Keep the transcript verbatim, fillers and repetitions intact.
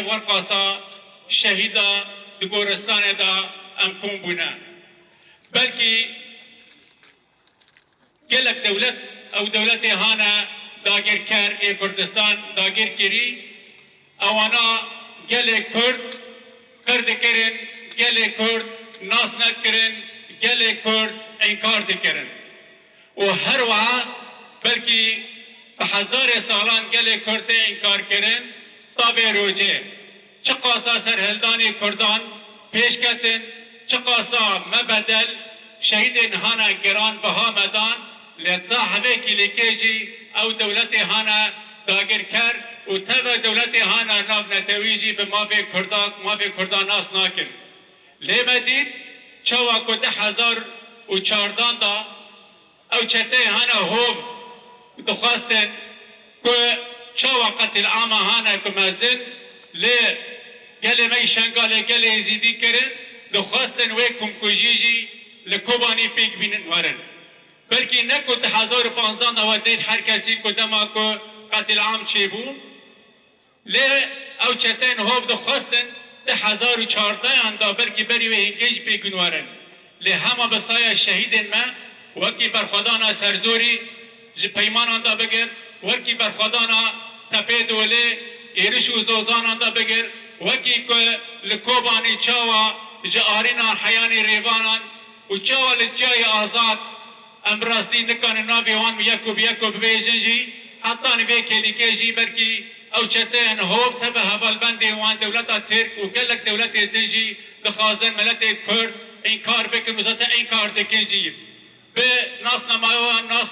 werqasa şehîda di goristanê de em kom bûne. Belkî gelek dewlet, ew dewletê hane dagirker ê Kurdistan dagir kirî, ewana gelê Kurd qir dikirin, gelê Kurd nas nedikirin, gelê Kurd înkar dikirin. Û her wiha belkî bi hezarê salan gelê Kurd tê înkarkirin, ta vê rojê çiqasa serhildanê Kurdan pêş ketin, çiqasa me bedel, şehîdên hane giran biha me dan, lê ta hevê kîlîkê jî ew dewletê hane dagirker û teve dewletê hane navnetewî jî bi mafê Kurdan, mafê Kurdan nas nakin. Lê me dît çawa ku di hezar û çardan de ew çeteyê hene hov dixwestin ku çawa qetilama hene ku mezin lê gelê me yî Şengalê gelê Êzîdî kirin, dixwestin wê komkujî jî li Kobanî pêk bînin werin. Belkî ne ku di hezar û panzdan de we dît her kesî ku dema ku qetil'am çêbû, lê ew çeteyên hov dixwestin di hezar û çardeyan de belkî berî wê hingê jî pêk bîn werin. Lê hema bi saya şehîdên me wekî berxwedana Serzorî ji peymanan de bigir, wekî berxwedana Tepê Dolê, êriş û zozanan de bigir, wekî ku li Kobanî çawa ji arîna heyanê rêvanan û çawa li çiyayê Azad em bi rastî nikarin navê wan yek û bi yek û bibêjin jî, hetanî vê kêlîkê jî belkî ew çeteyên hov teve hevalbendên wan dewleta Tirk û gelek dewletê din jî dixwazin miletê Kurd înkar bikin û zaten înkar dikin jî. Bi nasnamaya wan nas